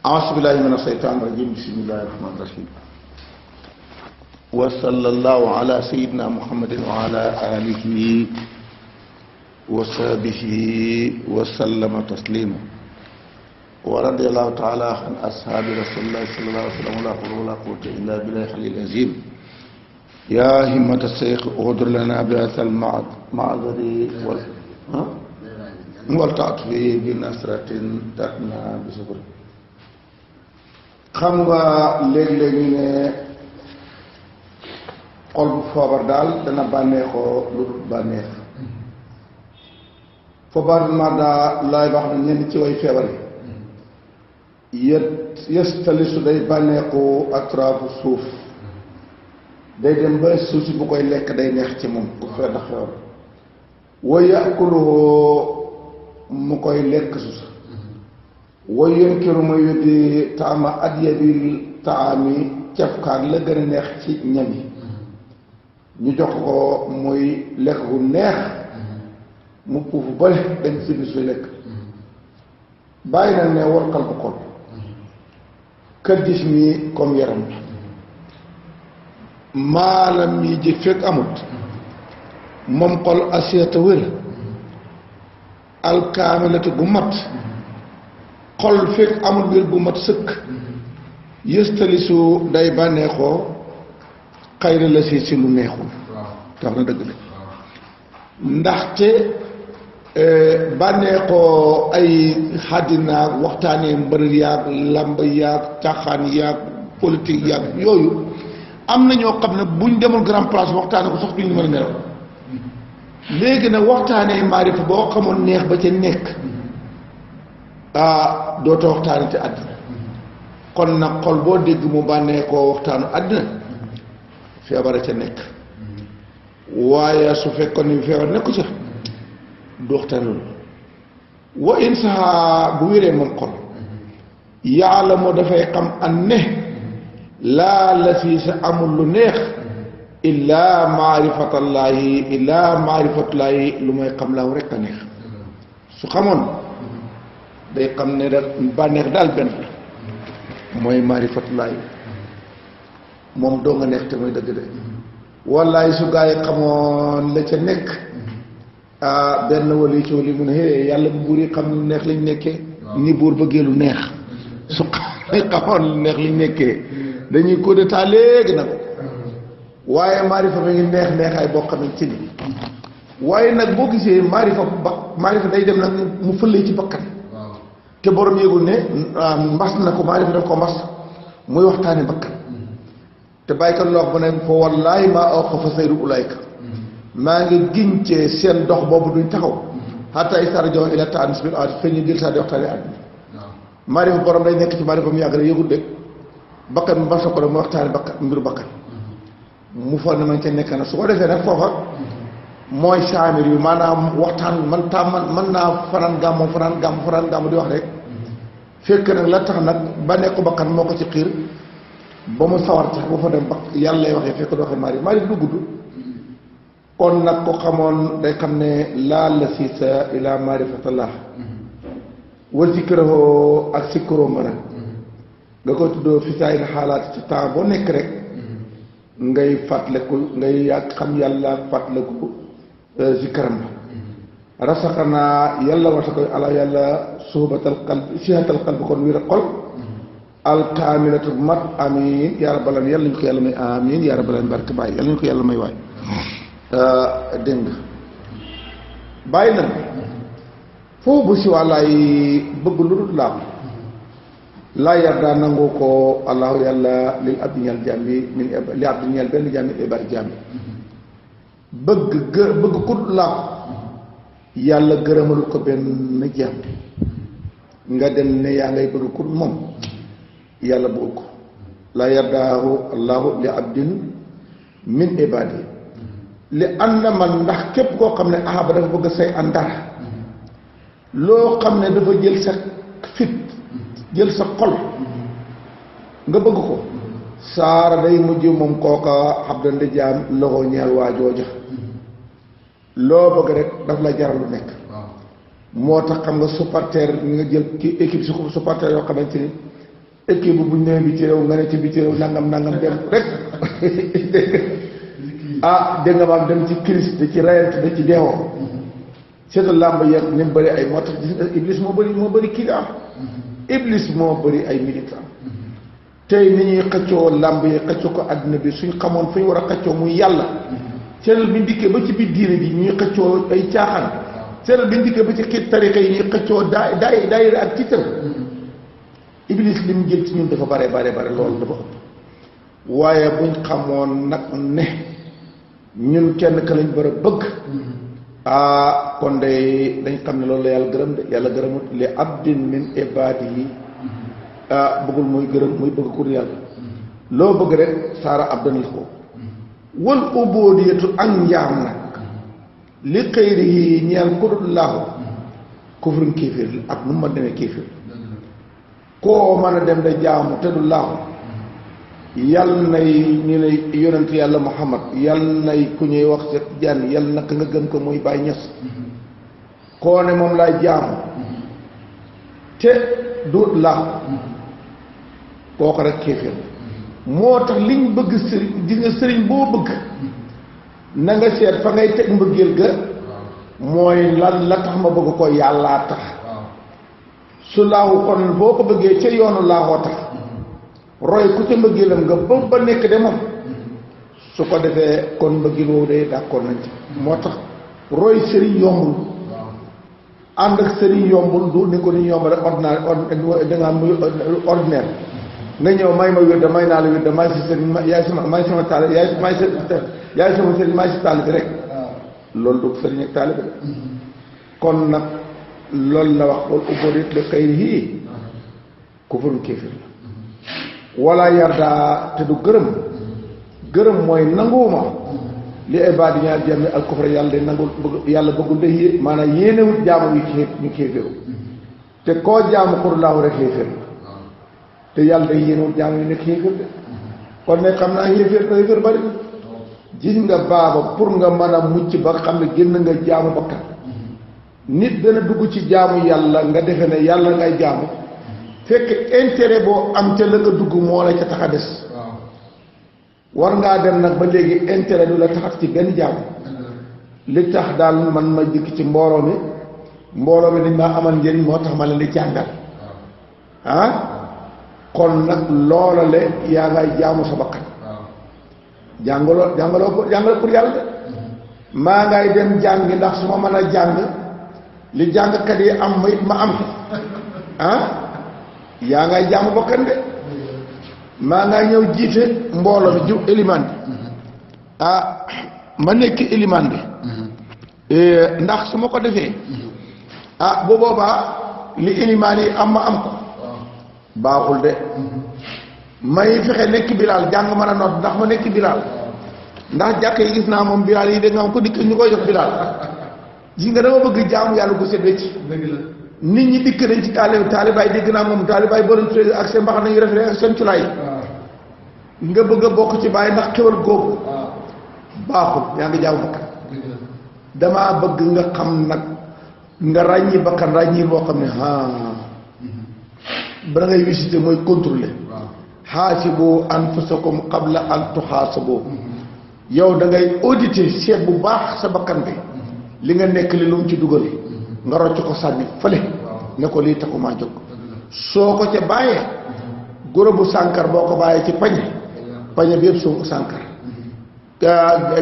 أعوذ بالله من الشيطان الرجيم بسم الله الرحمن الرحيم وصلى الله على سيدنا محمد وعلى آله وصحبه وسلم تسليما ورضي الله تعالى عن أصحاب رسول الله صلى الله عليه وسلم ولا حول ولا قوة إلا بالله العلي العظيم يا همة الشيخ اغفر لنا بهذا المعذر والتعطف بنصرة تأتنا بصبر. xam nga léeg-léeg ñu ne xol bu foobar daal dana bànneexoo lu dul bànneex foobar ma daa laay wax na ñenn ci way feebar yi yëstalisu day bànneexu atraafu suuf day dem ba suuf si bu koy lekk day neex ci moom ku fee ndax feebar wa yakuluhu mu koy lekk suuf way yënkiru muy weddi taama adyabil taami cafkaan la gën a neex ci ñam yi ñu jox ko muy lekk gu neex mu puufu bale dañ si bis fi lekk bàyyi na ne warkal bu xol kër gis mi comme yaram maalam yi ji fekk amut moom xol aseeta wér alkaamilatu gu mat xol fekk amul wér bu mat sëkk yëstalisu day bànneexoo xayra la si lu neexul tax na dëgg la ndaxte bànneexoo ay xàddinaag waxtaanee mbër yaag làmb yaag caaxaan yaag politique yaag yooyu am na ñoo xam ne buñ demoon grand place waxtaane ko sax duñ mën a nelaw léegi nag waxtaanee maarifa boo xamoon neex ba ca nekk dootoo waxtaane ci àddina kon nag xol boo dégg mu bànnee koo waxtaanu àddina feebara ca nekk waaye su fekkoon ni feebar nekku ca du waxtaan loolu wa in saxa bu wéree moom xol yàlla moo dafay xam an ne laa la fii sa amul lu neex illaa maarifatallaahi lu may xam laaw rekk a neex su xamoon day xam ne rek bànneex daal benn mooy maarifatulaahi moom doo nga neex te mooy dëgg de wallaay su gaa yi xamoon la ca nekk benn wali coow li mu ne hé yàlla bu buur yi xam lu neex lañ nekkee ni buur bëggee lu neex su xamoon lu neex lañ nekkee dañuy coup d'état léegi nag waaye maarifa mi ngi neex neexaay boo xamante ni waaye nag boo gisee maarifa day dem nag mu fëlee ci bakkan te borom yëgul ne mbas na ko maarifa def ko mbas muy waxtaane bakkan te bàyyikat loo wax bu ne fa wallaahi maa aw fa sayru ulayka maa ngi gincee seen dox boobu duñ taxaw xataa istarjo ila taanis bil aat fe ñu jël saa di waxtaane àdduna maarifa borom day nekk ci maarifa mu yàgg rek yëgul dégg bakkan mbas na ko rek mu waxtaane bakkan mbiru bakkan mu foog ne man ca nekk na su ko defee nag foofa mooy saamir yu maanaam waxtaan man naa fanaan gàmmu di wax rek fekk nag la tax nag ba nekk bakkan moo ko ci xiir ba mu sawar tax ba fa dem ba yàlla lay waxee fekk du waxee maari du gudd kon nag ko xamoon day xam ne laa la siisa ila maarifatallah wa zikrahu ak sikkaroo ma nag nga koy tuddoo fi saay na xaalaat ci temps boo nekk rek ngay fàttaliku ngay yàgg xam yàlla fàttaliku zikaram la rasaxanaa yàlla wata koy ala yàlla suubatal qalbi sihatal qalbi kon wér a xol alkaamilatu mat amin yaa rabbal aalamiin yàlla ñu ko yàlla may amin yaa rabbal aalamiin barke bàyyi yàlla ñu ko yàlla may waay dégg nga bàyyi na foofu bu si wàllaay bëgg lu dul laam laa yardaa nangu ko allahu yàlla lil abdi ñeel jàmbi min li abdi ñeel benn jàmbi ibadi jàmbi bëgg ku laaw yàlla gërëmalu ko benn jàmm nga dem ne yaa ngay bëgg ku moom yàlla bëgg ko laa yardaahu allahu li abdin min ibadi li ànd man ndax képp koo xam ne ahaba dafa bëgg say àndar loo xam ne dafa jël sa fit jël sa xol nga bëgg ko saara day mujj moom kooka xam dandi jaam loxo ñeel waa jooja loo bëgg rek daf la jaral lu nekk moo tax xam nga supporter nga jël ci équipe supporter yoo xamante ni équipe bu ñu nee bi ci réew nga ne ci biti réew nangam dem rek dégg nga maam dem ci crise da ci rayante da ci deewoo seetal làmb yeeg ni mu bëri ay moo tax iblis moo bëri kii am iblis moo bëri ay militant tey ni ñuy xëccoo làmb yi xëccoo ko àddina bi suñ xamoon fu ñu war a xëccoo muy yàlla seetal bi ndikkee ba ci biir diine bi ñuy xëccoo ay caaxaan seetal bi ndikkee ba ci xiit tarixa yi ñuy xëccoo daayira ak tiitar iblis li mu jël ci ñun dafa bare loolu dafa ëpp waaye buñ xamoon nag ne ñun kenn ka lañ war a bëgg kon de dañ xam ne loolu la yàlla gërëm de yàlla gërëmut li abdin min ibadihi bëggul muy gërëm muy bëgg kur yàlla loo bëgg rek saara abdan la ko wal ubudiyatu ak njaam nag li xëyrihi ñeel ku dul laahu kufrun kéeféer ak nu ma demee kéeféer koo mën a dem da jaamu te du laahu yal nay ñu ne yonent yàlla Muhammad yal nay ku ñuy wax sa jaan yal naka nga gëm ko muy Baay Ñas koo ne moom laay jaamu te du laahu kooku rek kéeféer moo tax liñ bëgg sëriñ gis nga sëriñ boo bëgg na nga seet fa ngay teg mbëggeel ga mooy lan la tax ma bëgg ko yàllaa tax su laahu kon boo ko bëggee ca yoonu laahoo tax roy ku ca mbëggeelam nga ba nekk de moom su ko defee kon mbëggeel woowu de d'accord nañ ci moo tax roy sëriñ yombul ànd ak sëriñ yombul du ni ko ni yomb rek ordinaire nga ñëw may ma wér da may naa la wér da may si sëriñ yaay sama taal yaay sama sëriñ maay si taal bi rek loolu du sëriñ ak taal bi rek kon nag loolu la wax wal ubudiyatu li xayrihi kufrun kéefir la wala yarda te du gërëm mooy nanguwuma li ibaadi ñaar jàmmi al kufra yàlla de nangul yàlla bëggul de maanaam yéenewut jaamu ñu kéeféeru te koo jaamu xurulaahu rek kéeféer te yàlla day yéenewut jaamu yu nekk kéeféer de kon ne xam naa kéeféer bari gis nga baaba pour nga mën a mucc ba xam ne génn nga jaamu bakkan nit dana dugg ci jaamu yàlla nga defe ne yàlla ngay jaamu fekk intérêt boo am ca la nga dugg moo la ca tax a des war ngaa dem nag ba léegi intérêt du la taxat ci benn jaamu li tax daal man ma dikk ci mbooloo mi dañ maa amal njëriñ moo tax ma leen di jàngal kon nag loola le yaa ngay jaamu sa bakkan jàngaloo pour yàlla de maa ngay dem jàngi ndax su ma mën a jàng li jàngkat yi am ma am yaa ngay jaamu bakkan de maa ngay ñëw jiite mbooloo mi jiw élimaan bi ma nekk élimaan bi ndax su ma ko defee bu boobaa li élimaan yi am ma am ko baaxul de may fexe nekk bilaal jàng mën a noot ndax ma nekk bilaal ndax jàkk yi gis naa moom bilaal yi da nga am ko dikk ñu koy jox bilaal gis nga dama bëgg jaamu yàlla gu set wecc nit ñi dikk nañ ci taalibaay dégg naa moom taalibaay borom tuddee ak seen mbaxana yu rafet ak seen culaay nga bëgg a bokk ci bàyyi ndax xewal googu baaxul yaa ngi jaamu bakkan damaa bëgg nga xam nag nga ràññi bakkan ràññi boo xam ne ba ngay visiter mooy contrôler xaasibu anfusakum qabla an tuxaasabu yow da ngay auditer seet bu baax sa bakkan bi li nga nekk li lu mu ci dugal nga rocc ko sànni fële ne ko lii taxumaa jóg soo ko ca bàyyee goro bu sànkar boo ko bàyyee ci pañe bi yëpp soo ko sànkar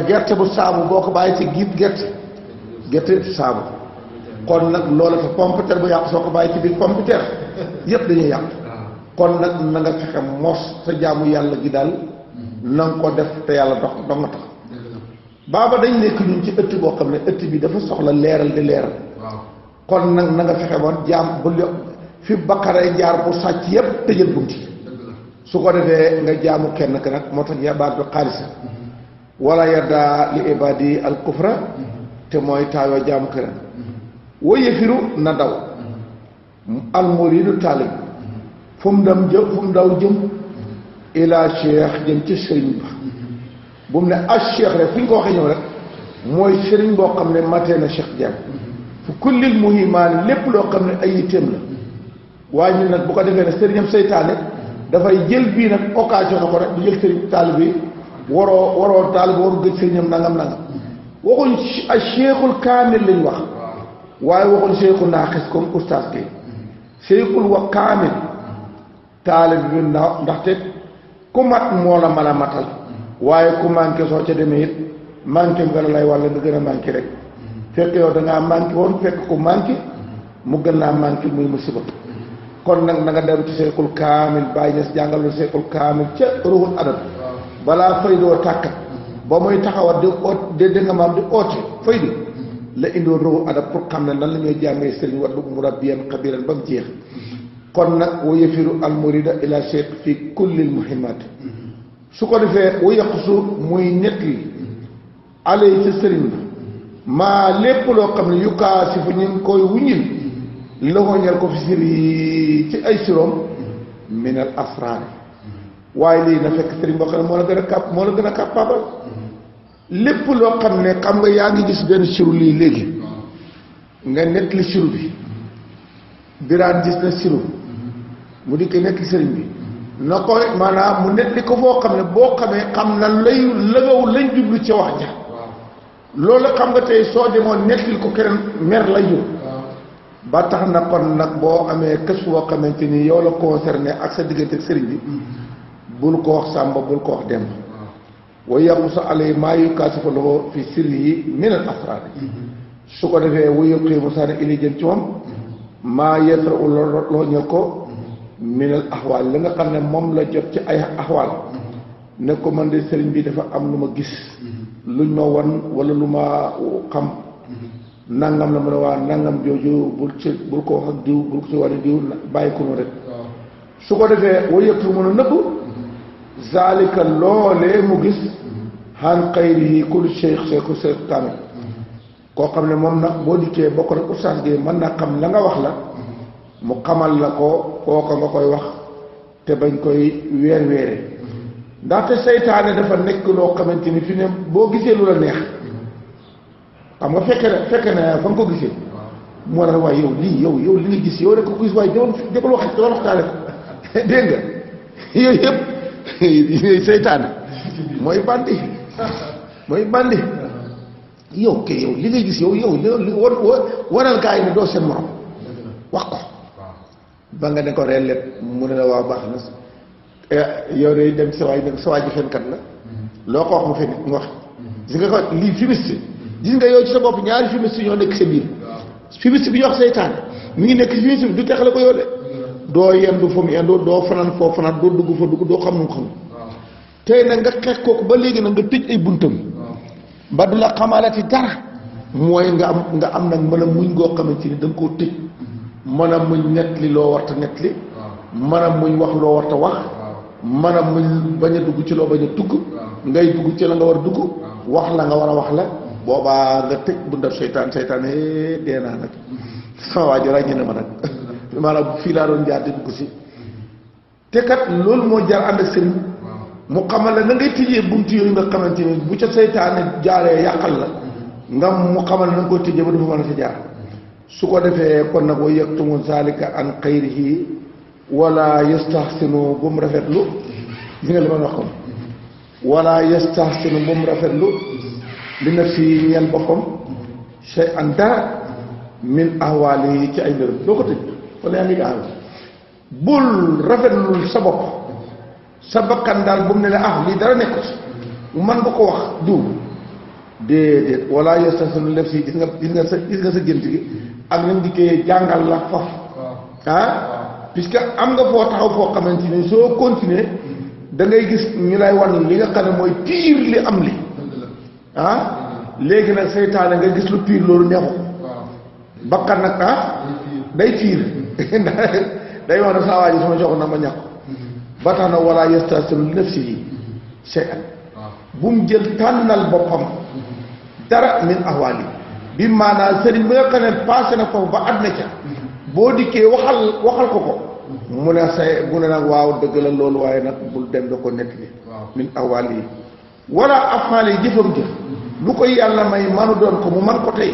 gerte bu saabu boo ko bàyyee ci giit gerte saabu kon nag loola fa pompiteer bu yàqu soo ko bàyyee ci biir pompiteer yëpp dañuy yàqu kon nag na nga fexe mos sa jaamu yàlla gi daal na nga ko def te yàlla dox nga tax baaba dañ nekk ñun ci ëtt boo xam ne ëtt bi dafa soxla leeral di leeral kon nag na nga fexe ba jaam bu fi bakkaree jaar pour sàcc yépp tëjal bunti su ko defee nga jaamu kenn ka nag moo tax yabaat bi xaalis wala yarda li ibadi al kufra te mooy taayoo jaamu keneen waye firu na daw al muridu taalib fu mu daw jëm ila cheikh jëm ci sëriñ ba bu mu ne as cheikh rek fu ñu ko waxee ñëw rek mooy sëriñ boo xam ne matee na Cheikh Diagne fu kullil muhimaan lépp loo xam ne ay yitteem la waaye ñun nag bu ko defee ne sëriñam seytaane dafay jël bii nag occasion na ko rek di jël sëriñ taalib bi waroo taalib waru gëj sëriñam nangam waxuñ ay cheikhul kaamil lañ wax waaye waxuñ cheikhu naaxis comme oustaz bi cheikhul wa kaamil taalib bi ndaxte ku mat moo la mën a matal waaye ku manqué soo ca demee it manqué nga la lay walla nga gën a manqué rek fekk yow da ngaa manqué woon fekk ku manqué mu gën laa manqué muy musiba kon nag na nga dem ci cheikhul kaamil bàyyi ñes jàngalul cheikhul kaamil ca ruhul adab balaa fay doo tàkkat ba muy taxawat di oot de nga maam di oote fay di la indoo ruhul adab pour xam ne nan la ñuy jàngee sëriñ waddu murabbiyan xabiran ba mu jeex kon nag wa yafiru al murida ila cheikh fi kullil muhimmat su ko defee wa yaqsu muy ñett li ale yi ci sëriñ bi maa lépp loo xam ne yukkaa si fu ñu ngi koy wuññil loxoñal ko fi siri ci ay siroom minal asraar waaye lii na fekk sëriñ boo xam ne moo la gën a capable lépp loo xam ne xam nga yaa ngi gis benn siru lii léegi nga nekk li siru bi biraan gis na siru mu di ko nekk li sëriñ bi na ko maanaam mu nekk li ko foo xam ne boo xamee xam na lay lëgaw lañ jublu ci wax ja loolu xam nga tey soo demoon nekkil ko keneen mer lay jóg ba tax na kon nag boo amee kës boo xamante ni yow la concerné ak sa diggante ak sëriñ bi bul ko wax Sàmba bul ko wax Demba wa yàqu sa alay maa yu kaasifa loxo fi sirri yi minal asraar su ko defee wuyu xëy mu saane ili jëm ci moom maa yetra u loo ñël ko minal axwaal la nga xam ne moom la jot ci ay axwaal ne ko man de sëriñ bi dafa am lu ma gis luñ ma wan wala lu ma xam nangam la mën a waa nangam jooju bul ko wax ak diw bul ko ci wane diw bàyyi ko mu rek su ko defee wa yëpp mën a nëbb zalika loolee mu gis xan xayri kul cheikh kaamil koo xam ne moom nag boo dikkee bokk rek oustaz gi mën na xam la nga wax la mu xamal la ko kooka nga koy wax te bañ koy weer ndaxte seytaane dafa nekk loo xamante ni fi ne boo gisee lu la neex xam nga fekke na fa nga ko gisee moo tax waaye yow li nga gis yow rek ko gis waaye jëmal waxtaane ko dégg nga yooyu yëpp seytaane mooy bandi yow ke yow li nga gis yow waral gaa yi ne doo seen morom wax ko ba nga ne ko rellet mu ne la waa baax na yow day dem sa waay ne sa waay ji fenkat la loo ko wax mu fen mu wax gis nga ko lii fumiste gis nga yow ci sa bopp ñaari fumiste ñoo nekk sa biir fumiste bi ñu wax seytaane mi ngi nekk si fumiste bi du texale ko yow de doo yendu fa mu yendu doo fanaan foo fanaan doo dugg fa dugg doo xam nu mu xam tey nag nga xeex kooku ba léegi nag nga tëj ay buntam ba du la xamalati dara mooy nga am nag mën a muñ goo xamante ni da nga koo tëj mën a muñ nett li loo warta nett li mën a muñ wax loo warta wax mën a muñ bañ a dugg ci loo bañ a dugg ngay dugg ci la nga war a dugg wax la nga war a wax la boobaa nga tëj buntab seytaan dee naa nag sama waa ji ràññee na ma nag maanaam fii laa doon jaar di dugg si te kat loolu moo jar ànd ak sëriñ mu xamal la na ngay tijjee bunt yooyu nga xamante ni bu ca seytaane jaaree yàqal la nga mu xamal na nga koy tijjee ba du fa mën a fa jaar su ko defee kon nag wa yaktumu zalika an xayrihi wala yastahsinu bu mu rafetlu li nga li ma wax ko wala yastahsinu bu mu rafetlu li nafsi ñeel boppam shay an dara min ahwaali yi ci ay mbirum doo ko tëj wala yaa ngi gaaw bul rafetlul sa bopp sa bakkan daal bu mu ne la lii dara nekkut man nga ko wax diw déedéet wala yastahsinu li nafsi gis nga sa gént gi ak nañ dikkee jàngal la faf puisque am nga foo taxaw foo xamante ni soo continuer da ngay gis ñu lay wan li nga xam ne mooy piir li am li léegi nag seytaane nga gis lu piir loolu neexu bakkan nag day piir day wax ne saa waa ji sama jox na ma ñàkk ba tax na wala yastahsinu li nafsihi shay'an bu mu jël tànnal boppam dara min ahwaali bi maanaam sëriñ bi nga xam ne passé na foofu ba àdduna ca boo dikkee waxal ko mu ne mu ne nag waaw dëgg la loolu waaye nag bul dem da ko nekk li min ahwaal yi wala afaal yi jëfam jëf lu ko yàlla may manu doon ko mu man ko tey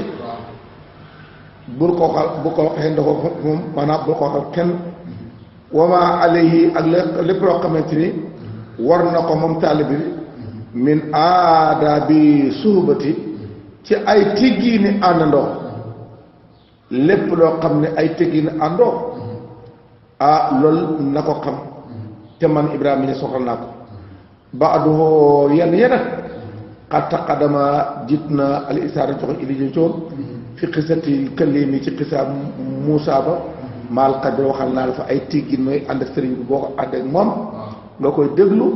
bul ko waxal bu ko waxee nda ko moom maanaam bul ko waxal kenn wama alayhi ak lépp loo xamante ni war na ko moom taalibe bi min aadaabi suhbati ci ay teggiini àndandoo lépp loo xam ne ay teggiini àndoo loolu na ko xam te man Ibrahima ñu soxal naa ko baaduhoo yenn nag xat taqadama jiit na al isaara joxe ili ji coon fi xisati kallimi ci xisaab Muusaa ba maal xadr waxal naa la fa ay teggin nooy ànd ak sëriñ bi boo ko ànd ak moom nga koy déglu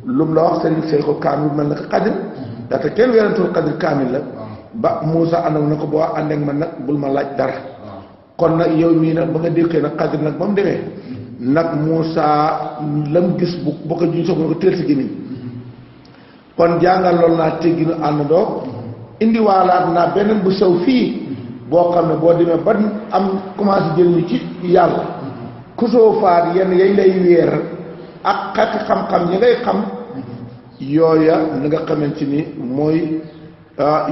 lu mu la wax sëriñ Seexu kaamil mel na ko xadr ndaxte kenn weerantul xadr kaamil la ba Muusaa ànd na ko boo ànd ak man nag bul ma laaj dara kon nag yow mii nag ba nga déggee nag xadr nag ba mu demee nag Muusaa lam gis bu ko juñ soog na ko teel si gémmiñ kon jàngal loolu naa tegginu àndandoo indi waalaat naa beneen bu sew fii boo xam ne boo demee ba am commencé jël ni ci yàlla kusoo faat yenn yañ lay weer ak xeeti xam-xam yi ngay xam yooya na nga xamante ni mooy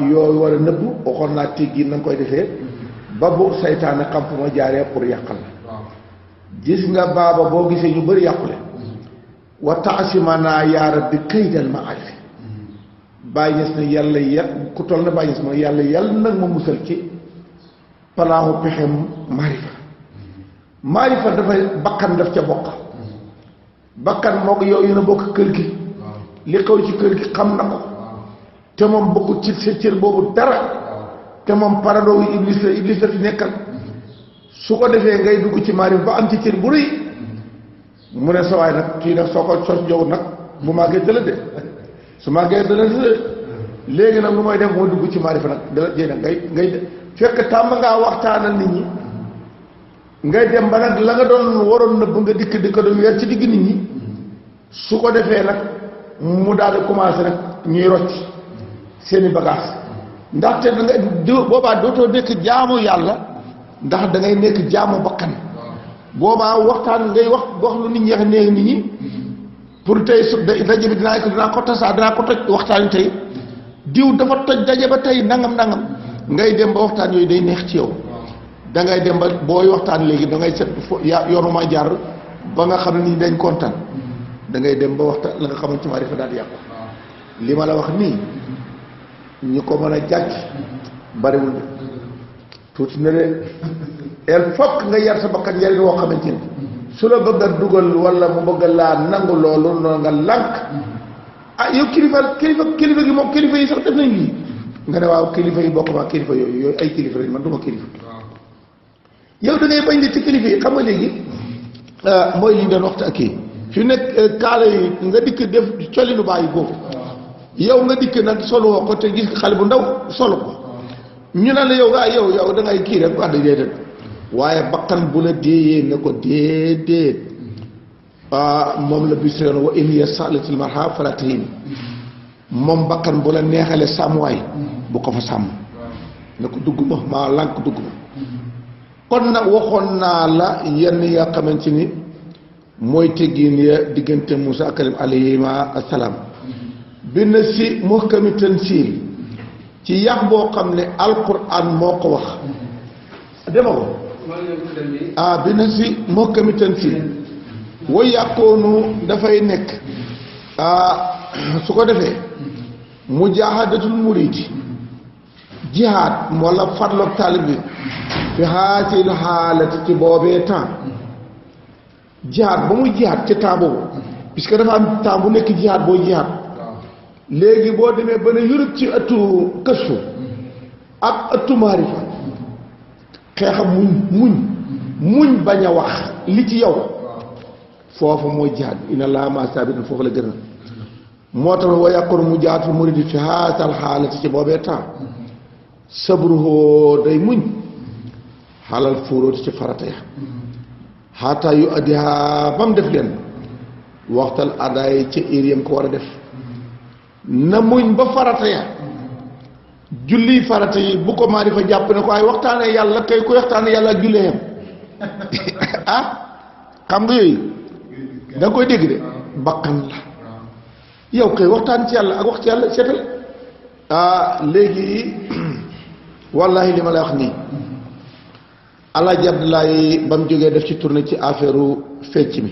yooyu war a nëbbu waxoon naa teggin na nga koy defee ba bu saytaane xam fu ma jaaree pour yàqal la gis nga baaba boo gisee ñu bëri yàqule wa taasimanaa yaa rabbi kaydal maarifi bàyyi ñes ne yàlla ku toll na bàyyi ñes mooy yàlla nag ma musal ci palaamu pexem maarifa dafay bakkan daf ca bokk bakkan moo ko yow yéen a bokk kër gi li xew ci kër gi xam na ko te moom bokkul ci sa cër boobu dara te moom paradoo yi iblis la fi nekkal su ko defee ngay dugg ci maarifa ba am ci cër bu rëy mu ne sa waay nag kii nag soo ko sos jow nag bu màggee dala de su màggee dala de léegi nag lu may def mooy dugg ci maarifa nag dala jëy nag ngay fekk tàmm ngaa waxtaanal nit ñi ngay dem ba nag la nga doon waroon nëbb nga dikk ko doon weer ci digg nit ñi su ko defee nag mu daal di commencé nag ñuy rocc seeni bagage ndaxte da nga boobaa dootoo nekk jaamu yàlla ndax da ngay nekk jaamu bakkan boobaa waxtaan ngay wax lu nit ñi neex nit ñi pour tey su daje bi dinaa ko tasaa dinaa ko toj waxtaan tey diw dafa toj daje ba tey nangam ngay dem ba waxtaan yooyu day neex ci yow da ngay dem ba booy waxtaan léegi da ngay set yoonuma jaar ba nga xam ne nii dañ kontaan da ngay dem ba waxtaan la nga xamante ma dafa daal di yàqu li ma la wax nii ñu ko mën a jàcc bariwul de tuuti na de el fokk nga yar sa bakkan yarin woo xamante ni su la bëgg a dugal wala mu bëgg laa nangu loolu noonu nga lànk yow kilifa gi moom kilifa yi sax def nañ lii nga ne waaw kilifa yi bokk ma kilifa yooyu ay kilifa lañ man du ma kilifa yow da ngay bañ di ci kilifa yi xam nga léegi mooy li ñu doon waxta ak kii fi nekk kaala yi nga dikk def colinu bàyyi boobu yow nga dikk nag solo woo ko te gis xale bu ndaw solo ko ñu ne la yow da ngay kii rek wax dëgg déedéet waaye bakkan bu la déeyee ne ko déedéet moom la bis yoon wa in hiya salatil marha fala tahini moom bakkan bu la neexalee sàmmwaay bu ko fa sàmm ne ko dugg ma maa lànk dugg ma kon nag waxoon naa la yenn yaa xamante ni mooy teggin ya diggante Muusaa kalim alayhima assalaam bi na si muhkami tansiil ci yax boo xam ne alquran moo ko wax dema ko bi na si muhkami tansiil wa yàqoonu dafay nekk su ko defee mujaahadatul muriidi jihaad wala farloog taalib bi fi haatil xaalati ci boobee temps jihaad ba muy jihaad ci temps boobu puisque dafa am temps bu nekk jihaad boo jihaad léegi boo demee ba ne yurub ci ëttu këstu ak ëttu maarifa xeexam muñ bañ a wax li ci yow foofu mooy jihaad inna laa ma sabirin foofu la gën a moo tax wa yàqoon mu jaatu muridi fi haatal xaalati ci boobee temps sabruhoo day muñ xaalal fuuróoti ci farata ya xaataa yu addiha ba mu def leen waxtal adaay ca iriyam ko war a def na muñ ba farata ya julli farata yi bu ko maa di fa jàpp ne ko ay waxtaane yàlla kay ku waxtaane yàlla ak jullee yam xam nga yooyu da nga koy dégg de bakkan la yow kay waxtaan ci yàlla ak wax ci yàlla seetal léegi wallahi li ma lay wax nii Alaaji Abdoulaye ba mu jógee def ci tournée ci affaire fecc mi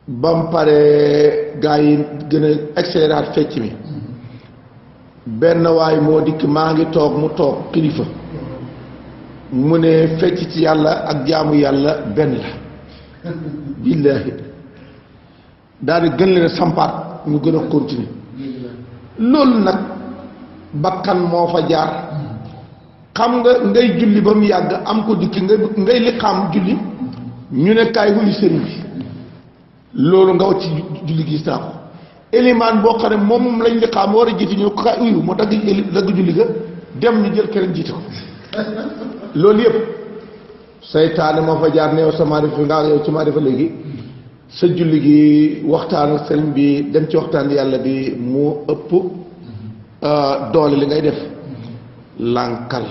ba mu paree gaa yi gën a accéléraat fecc mi benn waay moo dikk maa ngi toog mu toog kilifa mu ne fecc ci yàlla ak jaamu yàlla benn la billaahi daal di gën leen a sampaat ñu gën a continuer loolu nag bakkan moo fa jaar xam nga ngay julli ba mu yàgg am ko dikk ngay li xam julli ñu ne kaay wuyu sëriñ bi loolu nga wacc ci julli gis naa ko élimaan boo xam ne moom lañ li xam war a jiite ñu ko kaay uyu moo dagg julli ga dem ñu jël keneen jiite ko loolu yëpp seytaane moo fa jaar ne yow sa maarifa nga yow ci maarifa léegi sa julli gi waxtaan ak sëriñ bi dem ci waxtaan yàlla bi mu ëpp doole li ngay def lànkal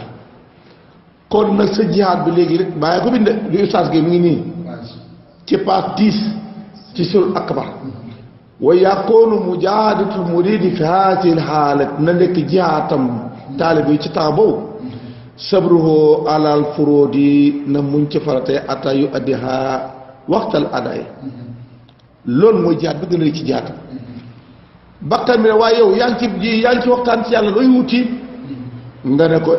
kon nag sa jihaad bi léegi rek bàyyi ko bind lu ustaas gi mi ngi nii ci page 10 ci surul akbar wa yakoonu mujaahadatul muridi fi haatihi l-haalat na nekk jihaatam taalib yi ci temps boobu sabruhu alal furoodi na muñ ci faratee ata yu addiha waxtal adaay loolu mooy jihaat bi gën a ci jihaatam bakkan bi ne waaye yow yaa ngi ci waxtaan ci yàlla looy wuti nga ne ko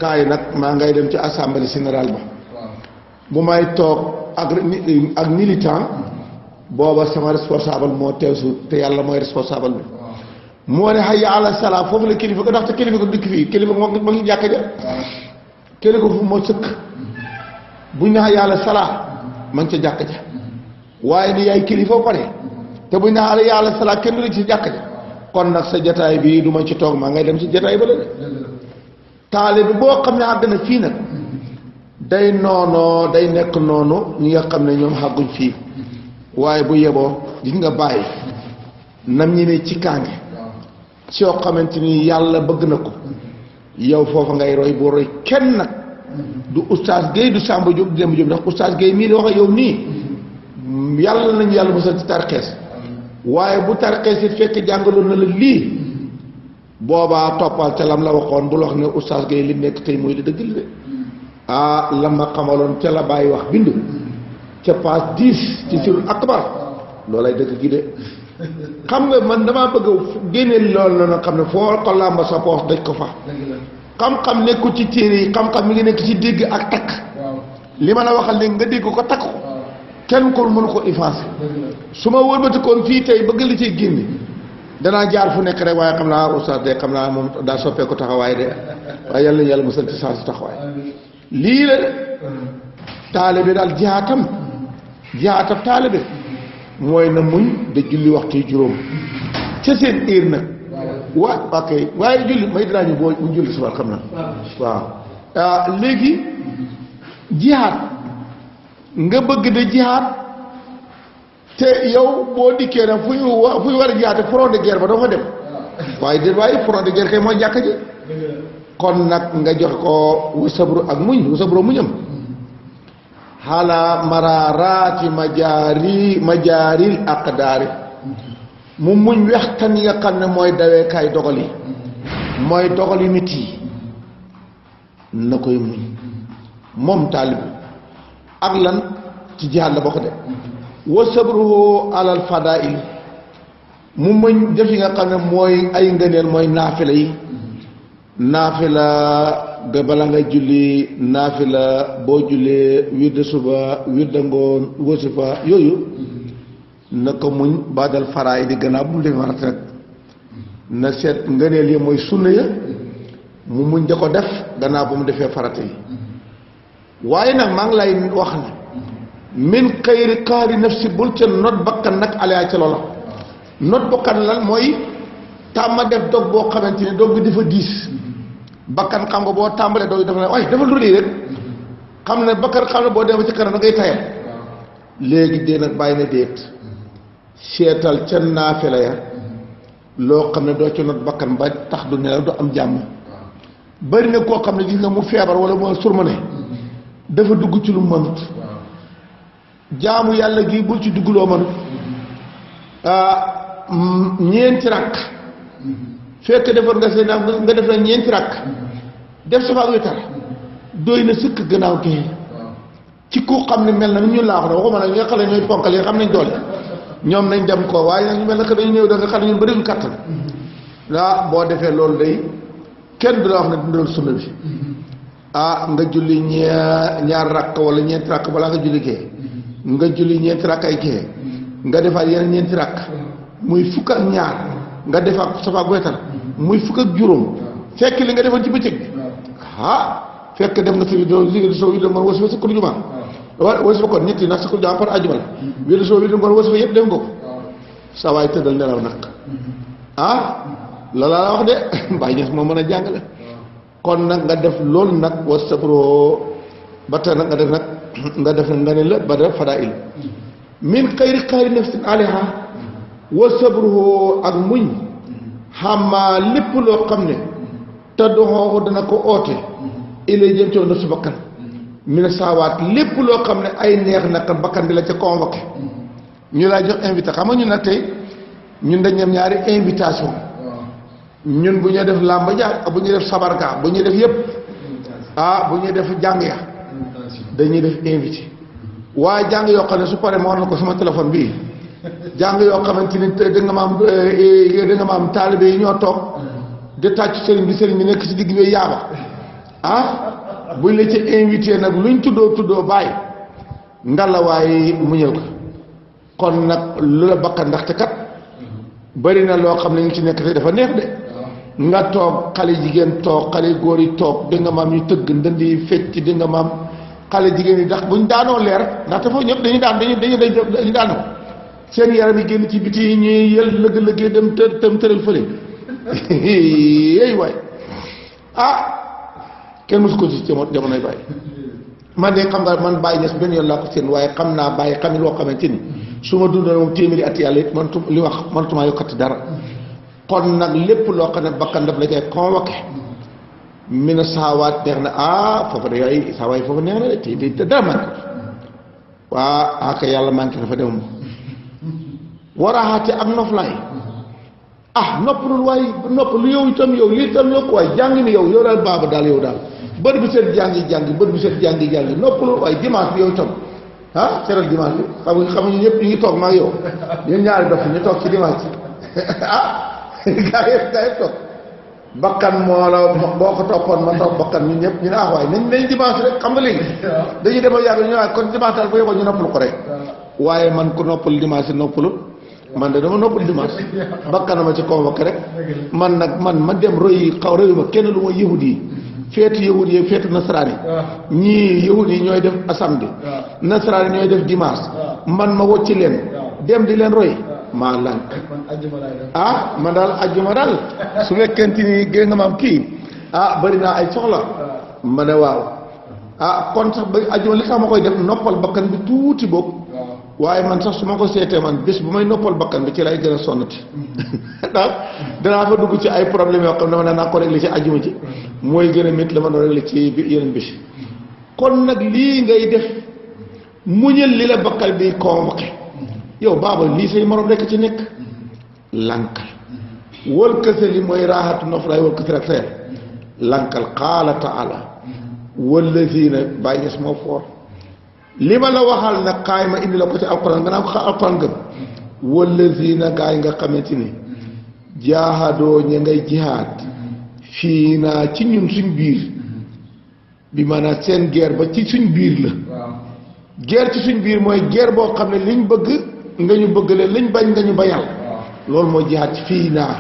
kaay nag maa ngay dem ci assemblée générale ba bu may toog ak militant booba sama responsable moo teew su te yàlla mooy responsable bi moo ne hayya ala salaam foofu la kilifa ko ndax te kilifa ko dëkk fii kilifa moo ngi jàkk ja kilifa fu moo sëkk buñ ne hayya ala salaam ma ngi ca jàkk ja waaye ni yaay kilifa pare te buñ ne hayya ala salaam kenn du la ci jàkk ja kon nag sa jataay bi du ma ci toog maa ngay dem ci jataay ba la de taalibe bi boo xam ne àgg na fii nag day noonoo day nekk noonu ñi nga xam ne ñoom xàgguñ fii waaye bu yeboo gis nga bàyyi nam ñi ne ci kaange ci yoo xamante ni yàlla bëgg na ko yow foofa ngay roy boo roy kenn nag du oustaz Guèye du Samba Diop du Demba Diop ndax oustaz Guèye mii di wax yow nii yàlla nañu yàlla musal ci tarxees waaye bu tarxees it fekk jàngaloon na la lii boobaa toppal ca lam la waxoon bul wax ne oustaz Guèye li nekk tey mooy li dëgg la de la ma xamaloon ca la bàyyi wax bind ca page 10 ci surul akbar loolay dëgg gi de xam nga man damaa bëgg génneel loolu la nga xam ne foo ko làmba sa poos daj ko fa xam-xam nekku ci téere yi xam-xam mi ngi nekk ci dégg ak takk li ma la waxal léegi nga dégg ko takk ko kenn ko mënu ko effacé su ma wëlbatikoon fii tey bëgg li ciy génne danaa jaar fu nekk rek waaye xam naa oustaz de xam naa moom daa soppee ko taxawaay de waaye yàlla na yàlla musal ci saa si taxawaay lii la taalibe daal jihaatam taalibe mooy na muñ de julli waxtu juróom ca seen heure nag waaye julli may dinaa ñu boo mu julli suba xam na waaw léegi jihaat nga bëgg de jihaat te yow boo dikkee nag fu ñu war a jihaate front de guerre ba dafa dem waaye front de guerre kay mooy jàkka ji kon nag nga jox ko wasabru ak wasabru muñam xala mararaati majaaril aqdaari mu muñ wextan yi nga xam ne mooy daweekaay dogal yi mooy dogal yu nit yi na koy muñ moom taalib ak lan ci jihaad la bokk de wa sabruhu alal fadail mu muñ def yi nga xam ne mooy ay ngëneel mooy naafila yi naafila ga bala nga julli naafila boo jullee wirde suba wirde ngoon wasifa yooyu na ko muñ baadal faraay di gannaaw bu mu defee warat rek na seet ngëneel yi mooy sunna ya mu muñ da ko def gannaaw bu mu defee farata yi waaye nag maa ngi lay wax ne min xayri kaari nafsi bul ca not bakkan nag alaa ca loola not bakkan lan mooy tàmma def dog boo xamante ne dog bi dafa diis bakkan xam nga boo tàmbalee dog dafa ne waaye dafa lu rek xam ne bakkan xam ne boo demee ci kanam da ngay tayal léegi dee nag bàyyi na déet seetal ca naafila ya loo xam ne doo ci not bakkan ba tax du nelaw du am jàmm bari na koo xam ne gis nga mu feebar wala mu surmane dafa dugg ci lu mënut jaamu yàlla gi bul ci dugg loo mënut ñeenti rakk fekk defoon nga seen nga def na ñeenti rakk def safa ak witar doy na sëkk gannaaw kii ci ku xam ne mel na ñu laa wax ne waxuma nag ñi nga xam ne ñooy ponkal yi xam nañ doole ñoom nañ dem ko waaye nag ñu mel na que dañu néew da nga xam ne ñun bëriwuñ kattan boo defee loolu day kenn du la wax ne dundal sunna bi nga julli ñaar rakk wala ñeenti rakk balaa nga julli kee nga julli ñeenti rakk ay kee nga defaat yeneen ñeenti rakk muy fukk ak ñaar nga defaat safa ak wetar muy fukk ak juróom fekk li nga defoon ci bëccëg bi fekk def nga si soo widda ngoon wasifa sa juma wasifa kon ñetti nag sa juma par àjjuma la widda soo widda ngoon wasifa yëpp def nga ko sa waay tëddal nelaw nag loolu laa wax de Baay Ñas moo mën a jàngale kon nag nga def loolu nag wa sabro ba tey nag nga def nga ne la ba def fadail min xayri nafsin alayha wa sabruhu ak muñ xamaa lépp loo xam ne te doxoo dana ko oote ilay jëm ci nafsu bakkan mina saawaat lépp loo xam ne ay neex naka bakkan di la ca convoqué ñu lay jox invité xam nga ñun nag tey ñun dañ am ñaari invitation ñun bu ñuy def làmba ja bu ñuy def sabarga bu ñuy def yëpp bu ñuy def jàng ya dañuy def invité waaye jàng yoo xam ne su paree ma war na ko sama téléphone bii jàng yoo xamante ni da nga maam taalibe yi ñoo toog di tàcc sëriñ bi nekk ci digg bi yaaba buñ la ci invité nag luñ tuddoo bàyyi ngalawaay muñal ko kon nag lu la bakkan ndaxte kat bari na loo xam ne ñu ci nekk te dafa neex de nga toog xale jigéen toog xale góor yi toog di nga maam ñu tëgg ndënd yi fecc di nga maam xale jigéen yi ndax buñ daanoo leer ndaxte foofu ñëpp dañu daanoo seen yaram yi génn ci biti yi ñuy yël lëgg-lëggee dem tëral fële éy waay kenn mosu ko ci jamonoy Baye man de xam nga man Baye Ñas benn yoon laa ko seen waaye xam naa Baye xamit woo xamante ni su ma dundoon moom téeméeri at yàlla it man li wax mantumaa yokkati dara kon nag lépp loo xam ne bakkan daf la koy convoqué mina saawaat neex na foofa de yooyu saawaay foofa neex na de te dara manqué aka yàlla manqué dafa dem waraaxaate ak noflaay noppalul waaye noppalu yow itam yow lii itam yokku waaye jàng ni yow daal baaba daal yow daal bët bi seet jàngi bët bi seet jàngi noppalul waaye dimanche bi yow itam seetal dimanche bi xam ñu ñëpp ñu ngi toog maa yow ñun ñaari dof ñu toog ci dimanche gaa yëpp toog bakkan moo la boo ko toppoon ma toog bakkan ñun ñëpp ñu ne waaye nañ dimanche rek xam nga léegi dañuy demal yàgg ñu ne kon dimanche daal bu yeboo ñu noppalu ko rek waaye man ku noppalu dimanche noppalu man de dama noppalu dimanche bakkanama ci convoqué rek man nag ma dem royu ma kenn lu ma yahud yi feetu yahud yi feetu nasaraan yi ñii yahud yi ñooy def samedi nasaraan yi ñooy def dimanche man ma wocci leen dem di leen roy maa lànk man daal ajjuma daal su fekkente ni gé nga maam kii bëri naa ay soxla ma ne waaw kon sax ba ajjuma li tax ma koy def noppal bakkan bi tuuti boog waaye man sax su ma ko seetee man bés bu may noppal bakkan bi ci lay gën a sonnati ndax danaa fa dugg ci ay problème yoo xam ne dama naa ko réglé ci ajjuma ci mooy gën a métti la ma doon réglé ci yeneen bés kon nag lii ngay def muñal li la bakkal bi convoqué yow baaba lii say morom rekk ci nekk lankal wal këse li mooy raaxatu noflaay wal këse rek seer lankal qaala taala wallazina Baay Ñas moo foor li ma la waxal nag kaay ma indi la ko ci alquran nga naa ko alquran gëm wallazina gaa yi nga xamante ni jaahadoo ña ngay jihaad fii naa ci ñun suñ biir bi maanaam seen guerre ba ci suñ biir la guerre ci suñ biir mooy guerre boo xam ne liñ bëgg nga ñu bëgg leen liñ bañ nga ñu bañal loolu mooy jihaad ci fii naa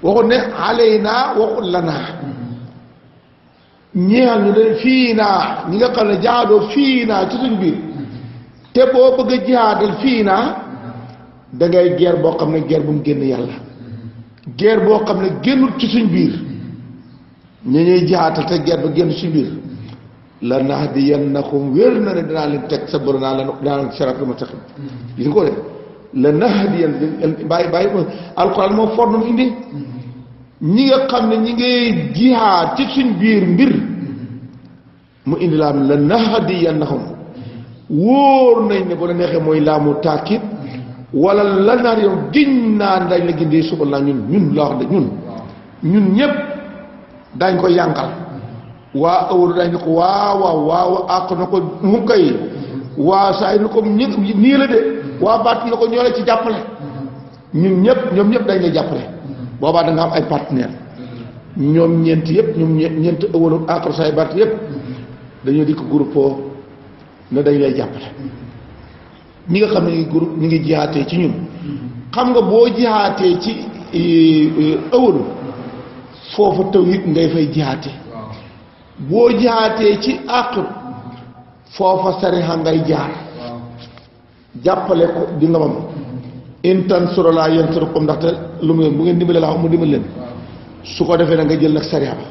waxut ne aley naa waxut la naa ñeexal ñu leen fii naa ñi nga xam ne jaadoo fii naa ci suñ biir te boo bëgg a jihaadal fii naa da ngay guerre boo xam ne guerre bu mu génn yàlla guerre boo xam ne génnut ci suñ biir ñu ñuy jihaadal te guerre ba génn suñ biir la nahdiyannakum wér na ne danaa leen teg sa bër danaa leen siraatal mustaqiim gis nga ko de la nahdiyan bàyyi alxuraan moo for na mu indi ñi nga xam ne ñi ngay jihaad ci suñ biir mbir mu indi laam la nahdiyannahum wóor nañ ne bu la neexee mooy laamu taakid wala la naar yow giñ naa dañ la gindee suba la ñun la wax de ñun ñëpp dañ ko yànqal waa awalu dañ ne ko waaw àq na ko mu kay waa saa yi ni ko nii la de waa baat na ko ñoo la ci jàppale ñoom ñëpp dañ lay jàppale boobaa da nga am ay partenaire ñoom ñeent yëpp ñoom ñeent awalu àq saa yi baat yëpp dañoo di ko groupe ne dañ lay jàppale ñi nga xam ne groupe ñi ngi jihaatee ci ñun xam nga boo jihaatee ci awalu foofa tawhid ngay fay jihaate boo jihaatee ci àqir foofa sariha ngay jaar jàppale ko di nga mam in tansurullah yansurkum ndaxte lu mu bu ngeen dimbale laa mu dimbal leen su ko defee na nga jël nag sariha ba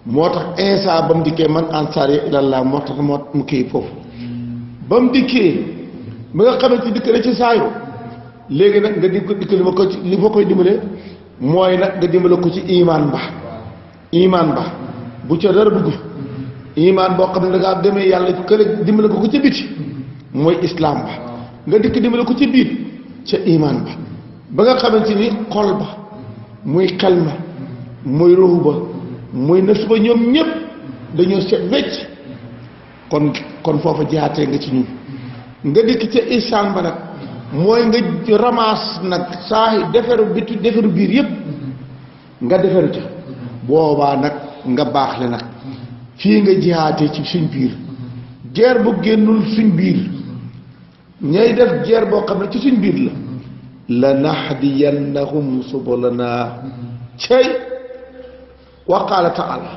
moo tax Insa ba mu dikkee man ansaar yi ilallah moo tax mu kii foofu ba mu dikkee ba nga xamante dikk na ci saayu léegi nag nga dikk li ma koy dimbale mooy nag nga dimbale ko ci imaan ba bu ca dara dugg imaan boo xam ne da ngaa demee yàlla kële dimbale ko ci biti mooy islam ba nga dikk dimbale ko ci biir ca imaan ba nga xamante ni xol ba muy xel ma muy ruux ba muy nafs ba ñoom ñëpp dañoo set wecc kon foofa jaatee nga ci ñun nga dikk ca ihsaan ba nag mooy nga ramasse nag saa defaru biir yëpp nga defaru ca boobaa nag nga baax le nag fii nga jihaatee ci suñ biir guerre bu génnul suñ biir ñay def guerre boo xam ne ci suñ biir la nahdiyannahum subulana cey wa qaala taala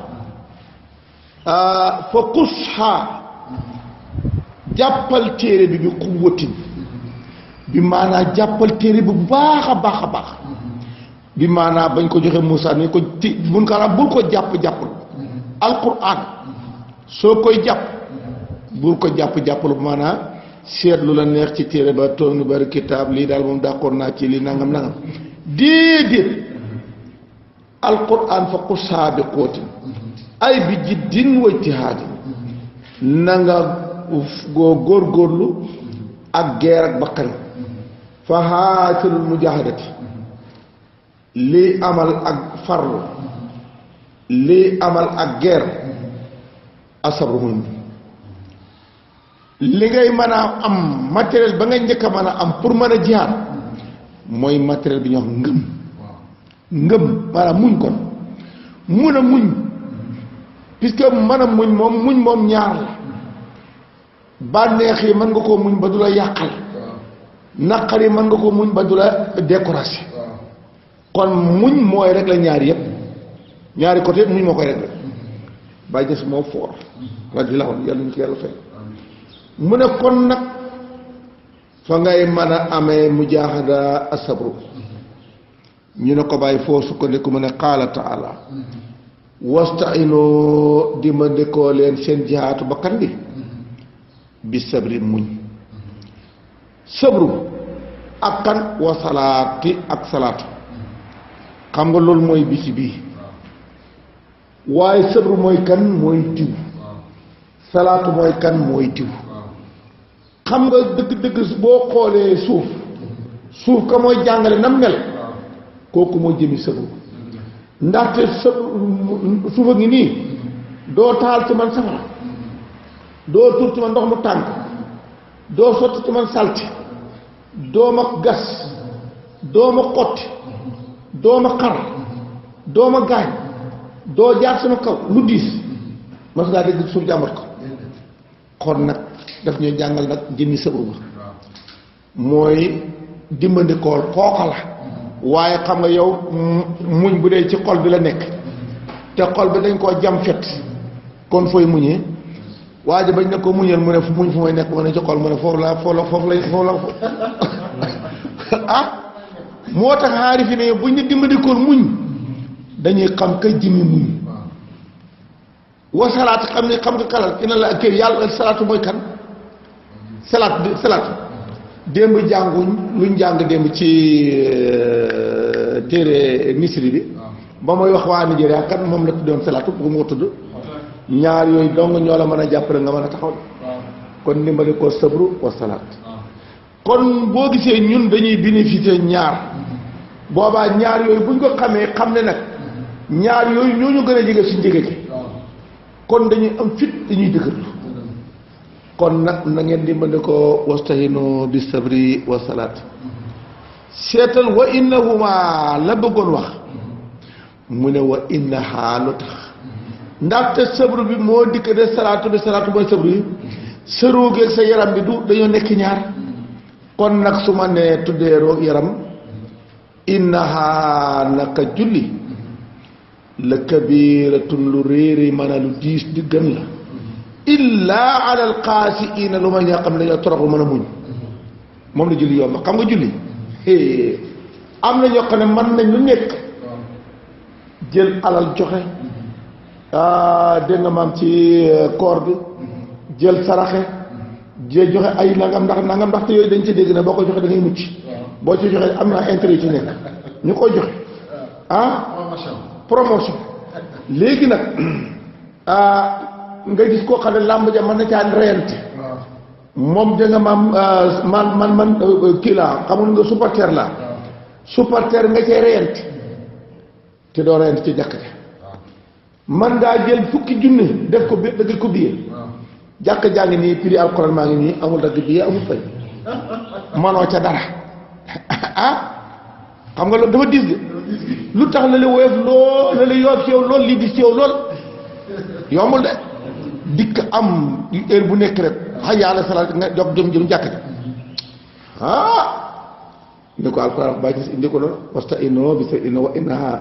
fa qusha jàppal téere bi bi quwwatin bi maanaa jàppal téere bi bu baax a baax bi maanaa bañ ko joxe Moussa ni ko ci bul ko jàppal alquran soo koy jàpp bul ko jàppal bu maanaa seetlu la neex ci téere ba toog ni bari kitaab lii daal moom d'accord naa ci lii nangam déedéet alquran fa qusaa bi quwwatin ay bi jiddin wa ijtihaadin na nga góorgóorlu ak geer ak bakkan fa haatilul mujahadati lii amal ak farlu lii amal ak geer asabru muñ li ngay mën a am matériel ba nga njëkk a mën a am pour mën a jihaad mooy matériel bi ñuy wax ngëm maanaam muñ kon mun a muñ puisque mën a muñ moom ñaar la bànneex yi mën nga koo muñ ba du la yàqal naqar yi mën nga koo muñ ba du la découragé kon muñ mooy rek la ñaari yëpp ñaari côté yëpp muñ moo koy rek la bàyyi des moo foor radi la woon yàlla ñu ko yàlla fay mu ne kon nag fa ngay mën a amee mujaahada asabru ñu ne ko bàyyi foo sukkandiku mu ne qaala taala wastainoo dimbandikoo leen seen jihaatu bakkan bi sabri muñ sabru ak kan wa salaati ak salaatu xam nga loolu mooy bisi bii waaye sabru mooy kan mooy diw salaatu mooy kan mooy diw xam nga dëgg-dëgg boo xoolee suuf ka mooy jàngale nam mel kooku moo jëmi sabru ndaxte suufa ngi nii doo taal ci man safara doo tuur ci man ndox mu tàng doo sotti ci man salti doo ma gas doo ma xotti doo ma xar doo ma gaañ doo jaar sama kaw lu diis mas ngaa dégg suuf jàmbat ko kon nag daf ñuy jàngal nag jëmmi sabru ba mooy dimbandikool kooka la waaye xam nga yow muñ bu dee ci xol bi la nekk te xol bi dañ koo jam fet kon fooy muñee waa ji bañ ne ko muñal mu ne fu muñ fu may nekk mu ne ci xol mu ne foofu la ah moo tax xaari fi ne buñ ne dimbandikool muñ dañuy xam ka jëmmi muñ wa salaat xam nga kalal ina la kër yàlla salaatu mooy kan salaatu démb jànguñ luñ jàng démb ci téere misri bi ba mooy wax waa Nigéria kan moom la tuddoon salaatu bu mu ko tudd ñaar yooyu dong ñoo la mën a jàppale nga mën a taxaw kon ndimbali ko sabru wa salaat kon boo gisee ñun dañuy bénéficier ñaar boobaa ñaar yooyu buñ ko xamee xam ne nag ñaar yooyu ñoo ñu gën a jege suñ jege kon dañuy am fit dañuy dëgërlu kon nag na ngeen di mën ko wastahinu bi sabri wa salaat seetal wa innahuma la bëggoon wax mu ne wa innaha lu tax ndaxte sabru bi moo dikk de salaatu mooy sabru yi sa róogeeg sa yaram bi du dañoo nekk ñaar kon nag su ma nee tuddee roog yaram innaha naka julli la kabiratun lu réeri mën a lu diis di gën la illa ala alxaasiina lu ma ñaa xam ne dañoo toroxlu mën a muñ moom la julli yomb xam nga julli am na ñoo xam ne mën nañ lu nekk jël alal joxe dégg nga maam ci koor bi jël saraxe jël joxe ay nangam ndax te yooyu dañ ci dégg ne boo ko joxe da ngay mucc boo ci joxe am na intérêt yu ci nekk ñu koy joxe promotion léegi nag nga gis koo xam ne làmb ja mën na caa reyante moom da nga maam man kii laa xamul nga supporter nga cay reyante te doo reyante ci jàkk ja man ngaa jël fukki junni def ko bi dagg ko billet jàkk jaa ngi nii prix alxuraan maa ngi nii amul dagg billet amul fay manoo ca dara xam nga loolu dafa diis de lu tax la la woyof lool la la yoof ci yow lool lii di ci yow lool yombul de dikk am heure bu nekk rek xay yàlla salaat nga jox jëm jàkk ja ni ko alxuraan bàyyi ci indi ko loolu wasta'inu bi sabri wa innaha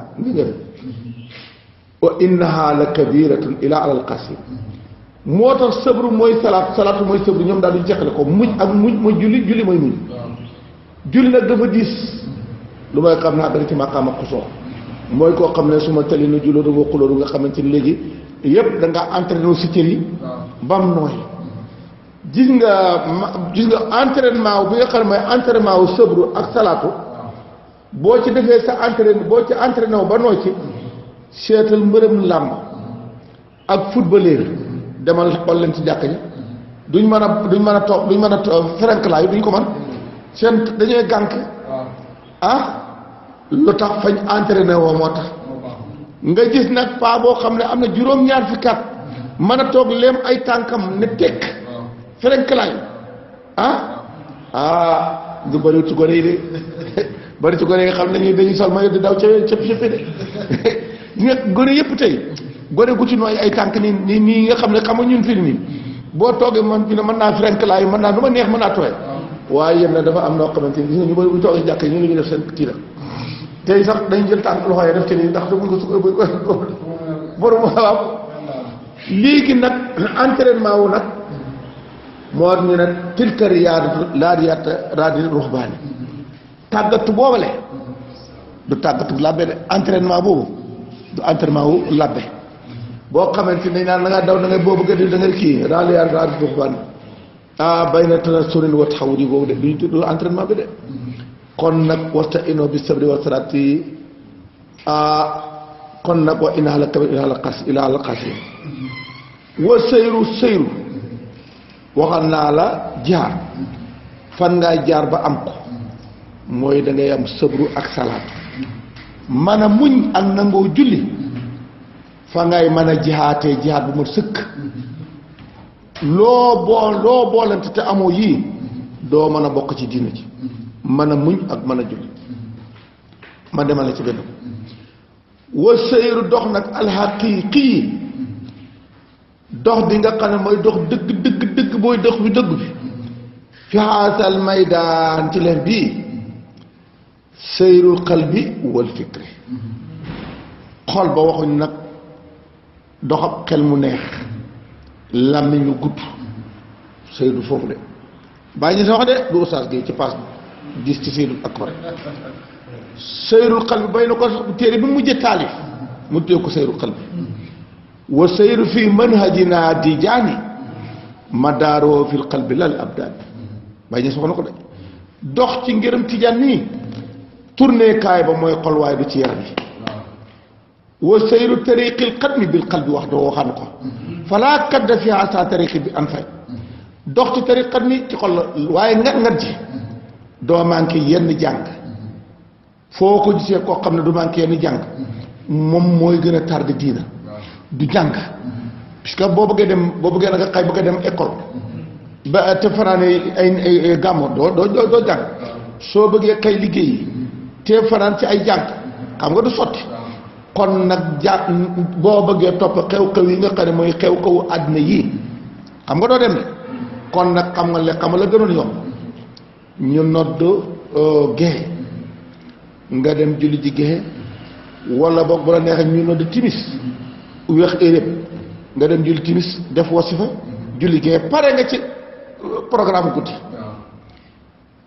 wa innaha la kabiratun ila alal qasim moo tax sabru mooy salaatu mooy sabru ñoom daal duñ jeexale ko muñ ak muñ mooy julli mooy muñ julli nag dafa diis lu may xam naa danga ci maqaama xusoo mooy koo xam ne su ma tali na julloo danga xulóoru nga xamante ni léegi yépp da nga entraîné si cër yi bam nooy gis nga entraînement bi nga xam ne mooy entraînement wu sabru ak salaatu boo ci defee sa entraîné wu ba nooy ci seetal mbërëm làmb ak footballeur demal xool leen ci jàkk ñi duñ mën a toog ferenklaayu duñ ko mën seen dañuy gànk lu tax fañ entraîné woo moo tax nga gis nag paa boo xam ne am na juróom-ñaar fukki at mën a toog leem ay tànkam ne tekk ferenklaayu du bëri ci gone yi de bëri ci gone yi nga xam ne dañuy sol ma di daw ca de nga gone yëpp tey gone gu ci nooy ay tànk nii nga xam ne xam nga ñun fii nii boo toogee man fi ne mën naa ferenklaayu mën naa nu ma neex mën naa tooy waaye yéen dafa am noo xamante ni gis nga ñu bëri bu toogee jàkk yi ñu ngi def seen kii la tey sax dañu jël tànk loxo yi def ci nii ndax buñ ko su borom waaw léegi nag entraînement wu nag moo ñu ne tilka riyaadatu raadi ruhbaani tàggatu boobale du tàggatu labbe de entraînement boobu du entraînement wu labbe boo xamante ni naan da ngaa daw da ngay boobu gëdd da ngay kii raadi ruhbaani bay na tanasurin wa taxawudi boobu de duñu tudd entraînement bi de kon nag wasta'inu bi sabri wa salaati kon nag wa innaha la kabir ila al qasi wa sëyru waxal naa la jaar fan ngaa jaar ba am ko mooy da ngay am sabru ak salaat mën a muñ ak nangoo julli fa ngay mën a jihaatee jihaat bu ma sëkk loo boolante te amoo yii doo mën a bokk ci diina ji mën a muñ ak mën a julli ma demale ci benn wa sëyru dox nag alxaqiiqi dox bi nga xam ne mooy dox dëgg booy dox bi dëgg bi fi haasal maydaan ci leen bii sëyrul qalbi wal fikri xol ba waxuñ nag doxab xel mu neex làmmiñ lu gudd sëyru foofu de bàyyi ñu sa wax de du ustaas gi ci paas bi gis ci sëyrul akbar sëyrul qalbi bay na ko téere bi mujjee taalif mu téye ko sëyrul qalbi wa sëyru fii manhajina dijaani madaaroo fil qalbi lal abdaan bàyyi ñu soxna ko de dox ci ngërëm tijaan nii tourné kaay ba mooy xol waaye du ci yaram yi wa sëyru tariqil xatmi bil qalbi wax doo waxaan ko falaa kadda fi asa tariqi bi an fay dox ci tariq xatmi ci xol la waaye ngat ji doo manqué yenn jàng foo ko gisee koo xam ne du manqué yenn jàng moom mooy gën a tardé diina du jàng puisque boo bëggee na nga xay bëgg a dem école ba te fanaane ay gàmmo doo jàng soo bëggee xay liggéey te fanaan ci ay jàng xam nga du sotti kon nag boo bëggee topp xew-xew yi nga xam ne mooy xew-xewu àddina yii xam nga doo dem de kon nag xam nga la gënoon yomb ñu nodd gexe nga dem julli ji gexe wala boog bu la neexee ñu nodd timis weex éréb nga dem julli timis def wasifa julli gexe pare nga ci programme guddi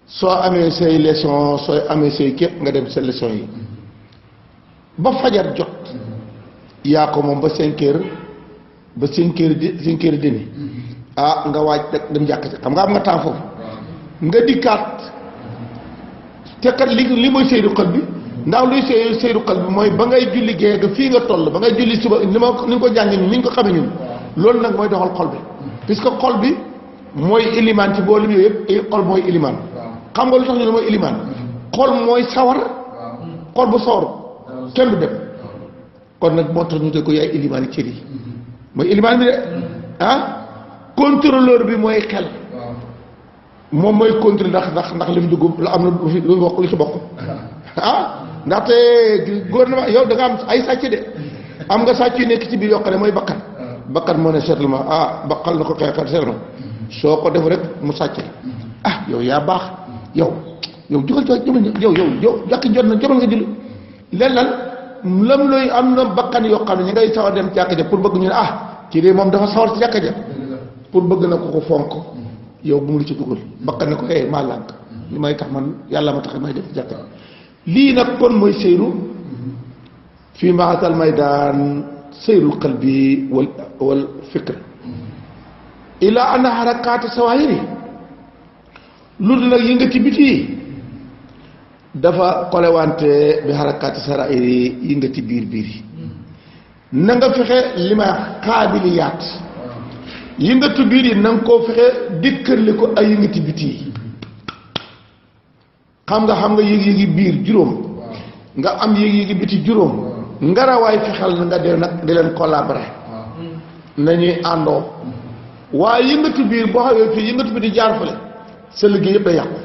soo amee say leçon sooy amee say képp nga dem sa leçon yi ba fajar jot yaa ko moom ba 5 heures ba 5 heures demi nga waaj dem jàkk ci xam nga am nga temps foofu nga dikkaat te kat li mooy seyru xel bi ndax luy seyru xel bi mooy ba ngay julli gée ga fii nga toll ba ngay julli suba ni nga ko jàngee ñun ni ñu ko xamee ñun loolu nag mooy doxal xol bi puisque xol bi mooy ilimaan ci boolu yooyu yëpp xol mooy ilimaan xam nga lu tax ñu ne mooy ilimaan xol mooy sawar xol bu sawar kenn du dem kon nag moo tax ñu de ko yaay ilimaan yi cër yi mooy ilimaan bi de contrôleur bi mooy xel moom mooy contrôle ndax li mu dugg la am na lu ci bokk ndaxte gouvernement yow da nga am ay sàcc de am nga sàcc yu nekk ci biir yoo xam ne mooy bakkan moo ne seetlu ma baqal na ko xeexal seetlu soo ko def rek mu sàcc yow yaa baax yow jugal jàkki jot na jobal nga julli leen lan lam looy am na bakkan yoo xam ne ñi ngay sawar dem jàkka ja pour bëgg ñu ne ci dee moom dafa sawar ci jàkka ja pour bëgg na ko fonk yow bu mu lu ci dugal bakkan ne ko maa lànk li may tax man yàlla ma tax may def jàkka lii nag kon mooy seyru fii maatal maydaan seyrul qalbi wal fikr ila ana harakaati sawahiri lu nag yëngati biti dafa xolewante bi harakaati sarairi yëngati biir yi na nga fexe li may xaabiliyaat yëngatu biir yi na nga koo fexe dikkërli ko ay yëngati biti yi xam nga yëg-yëgi biir juróom nga am yëg-yëgi biti juróom ngarawaay fexeel na nga dee nag di leen collaborer nañuy àndoo waaye yëngatu biir boo xawee fii yëngatu bi di jaar fële sa liggéey yëpp day yàqu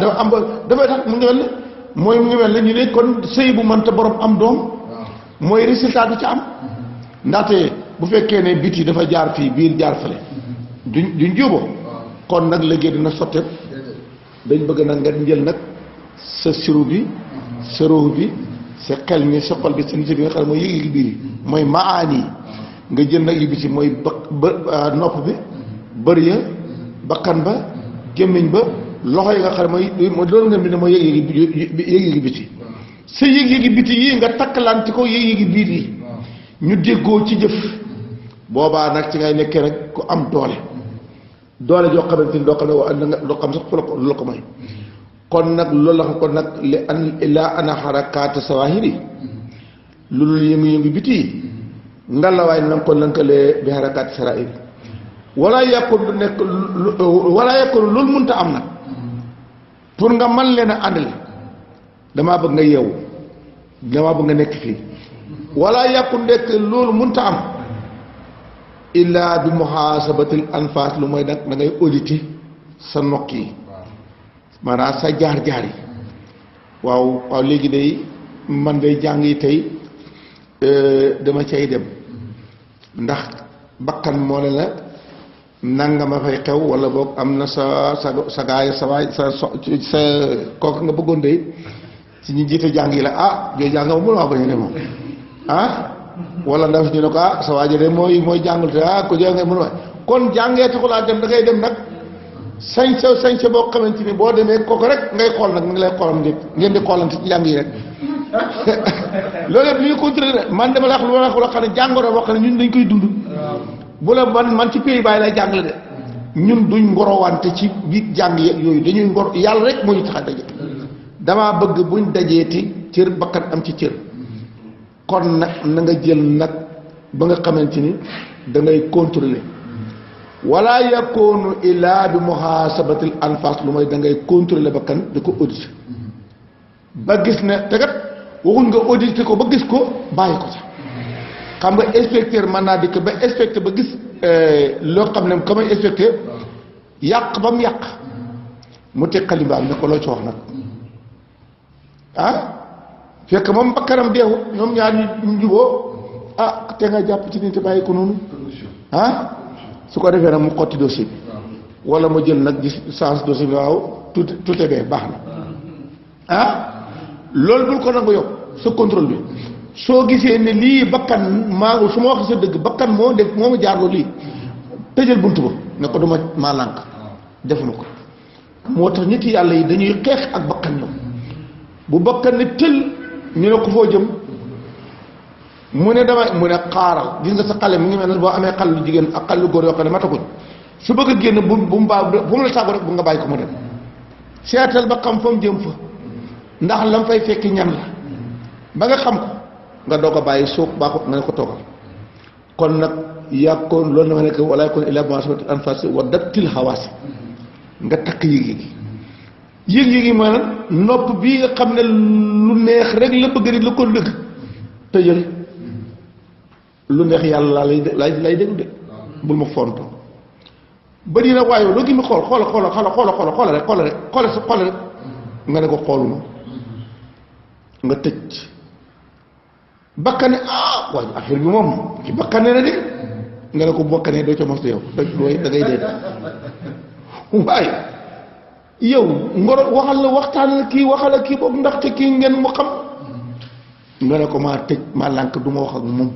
dafa am dafay tax mu ngi mel ne ñu ne kon sëy bu mënta borom am doom mooy résultat bi ci am ndaxte bu fekkee ne biti dafa jaar fii biir jaar fële duñ jóoboo kon nag liggéey dina sotteeb dañ bëgg nag nga jël nag sa siru bi sa ruux bi sa xel mi sa xol bi sa nit bi nga xam ne mooy yëg-yëg biir yi mooy maani nga jël nag yu biti mooy nopp bi bëri ya bakkan ba gémmiñ ba loxo yi nga xam ne mooy loolu nga ne mooy yëg-yëgi biti sa yëg-yëgi biti yi nga takkalante ko yëg-yëgi biir yi ñu déggoo ci jëf boobaa nag ci ngay nekkee rek ku am doole joo xamante ni doo xam sax fu la ko may kon nag loolu la kon nag laa ana xarakaat sawahiri loolu yëngu-yëngu biti yi ngalawaay na nga ko lënkalee bi xarakaat sarair wala yàkkul du nekk wala yàkkul loolu mënta am nag pour nga man leen a àndale damaa bëgg nga yeewu damaa bëgg nga nekk fii wala yàkkul nekk loolu mënta am illa bi muhaasabatil anfas lu mooy nag da ngay auditer sa nokk yi maanaam sa jaar-jaar yi waaw léegi day man day jàng yi tey dama cay dem ndax bakkan moo ne la nanga ma fay xew wala boog am na sa gaay sa waay sa kooku nga bëggoon de ci ñu jiite jàng yi la jooy jàng ma mënu maa bañ a demoon wala ndax ñu ne ko sa waajo de mooy jàngul te ko jàng mënu ma kon jàngee taxulaa dem da ngay dem nag sañse boo xamante ni boo demee kooku rek ngay xool nag mu ngi lay xoolam ngeen di xoolante ci jàng yi rek loolu yëpp li ñu contrôlé man dama la wax loo xam ne jàngoro boo xam ne ñun dañ koy dund bu la man ci pays bàyyi lay jàngale de ñun duñ ngorowante ci biir jàng yooyu dañuy ngor yàlla rek moo ñu tax a daje damaa bëgg buñ dajeeti cër bakkan am ci cër kon nag na nga jël nag ba nga xamante ni da ngay contrôler wala yakunu illa bi muhasabatil anfas lu mooy da ngay contrôler bakkan di ko auditer ba gis ne te kat waxuñ nga auditer ko ba gis ko bàyyi ko sax xam nga inspecteur mën naa dikk ba inspecté ba gis loo xam ne comme inspecteur yàq ba mu yàq mu teg xalimbaam ne ko loo ci wax nag ah fekk moom bakkanam deewut ñoom ñaar ñu juboo te nga jàpp ci nit te bàyyi ko noonu su ko defee nag mu xotti dossier bi wala ma jël nag gis sens dossier bi waaw tout est bien baax na loolu bul ko nangu yow sa contrôle bi soo gisee ne lii bakkan maa su ma wax sa dëgg bakkan moo def moo ma jaarloo lii tëjal bunt ba ne ko duma maa lànk defuma ko moo tax nit yàlla yi dañuy xeex ak bakkan ñoom bu bakkan ne tël ñu ne ko foo jëm mu ne xaaral gis nga sa xale mi ngi mel ne boo amee xale lu jigéen ak xale lu góor yoo xam ne mataguñ su bëgg a génn bu mu la tàggu rek bu nga bàyyi ko mu dem seetal ba xam fa mu jëm fa ndax lam fay fekki ñan la ba nga xam ko nga doog a bàyyi suuf baaxut nga ne ko toogal kon nag yàggoon loolu na ma nekk wala kon ila masbat anfas wa dattil xawaasi nga takk yëg-yëg yi maanaam nopp bii nga xam ne lu neex rek la bëgg di la ko lëgg tëjal lu neex yàlla lay déglu de bul ma fonto ba dina waaye loo gi mi xoola rek nga ne ko xooluma nga tëj bakkane waaye affaire bi moom ci bakkane na de nga ne ko bakkane doo ca mos yow da ngay dee waaye yow ngoro waxtaan la kii waxal ak kii boobu ndaxte kii ngeen mu xam nga ne ko maa tëj maa lànk du ma wax ak moom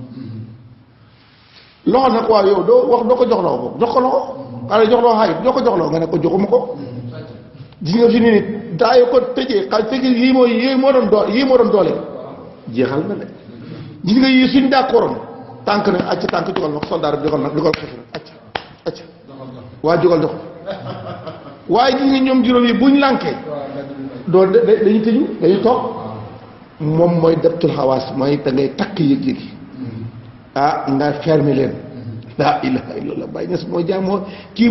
loxo nag waaw yow doo ko jox loxo boobu jox ko loxo xale jox loxo xayit doo ko jox loxo nga ne ko joxuma ko gis nga fi nit daa yoo ko tëjee xay fekk yii moo doon doole jeexal na de gis nga yii suñ d'accordoon tànk ne acc tànk jogal ma ko soldat bi jogal xefi nag acc waa jogal jox waaye gis nga ñoom juróom yi buñ lànkee doo dañuy tëju dañuy toog moom mooy deptul xawaas mooy da ngay takk yëg-yëg yi nga fermer leen laa ilaha illallah bàyyi ñes mooy jaam moo kii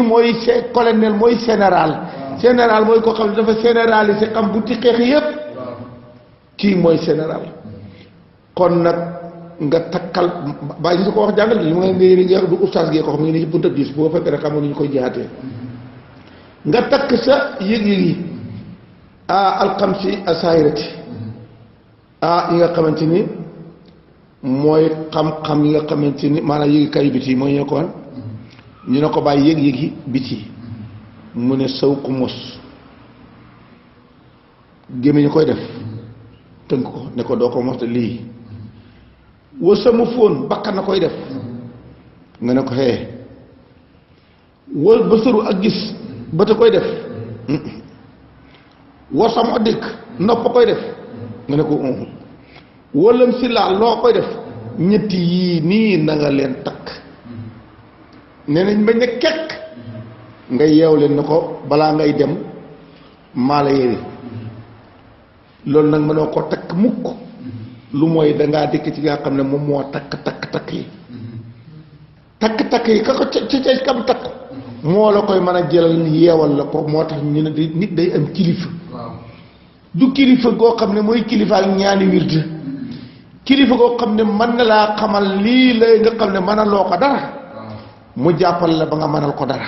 mooy colonel mooy général mooy koo xam ne dafa généralisé xam bu ti xeex yépp kii mooy général kon nag nga takkal bàyyi ñu ko wax jàngal li ma nga du oustaz gee ko xam ne ni ci bunta gis boo fekkee rek xamoon ni ñu koy jihaatee nga takk sa yëg-yëg yi alxamsi asaayirati yi nga xamante ni mooy xam-xam yi nga xamante ni maanaam yëgi kayu biti mooy ñoo ko wan ñu ne ko bàyyi yëg-yëgi biti mu ne saw ku mos gémmiñ ñu koy def tënk ko ne ko doo ko mos lii wa sama fóon bakkan na koy def nga ne ko xee wa bësëru ak gis bët a koy def wa sama dëkk nopp koy def nga ne ko wëlam si laal loo koy def ñetti yii nii na nga leen takk nee nañ bañ ne kekk nga yeew leen na ko balaa ngay dem maa la yewi loolu nag mënoo ko takk mukk lu mooy dangaa dikk ci nga xam ne moom moo takk yi takk yi ka ko ca kam takk moo la koy mën a jëlal yeewal la ko moo tax ñu ne nit day am kilifa du kilifa goo xam ne mooy kilifa ak ñaani wird kilifa goo xam ne mën na laa xamal lii lay nga xam ne mënaloo ko dara mu jàppal la ba nga mënal ko dara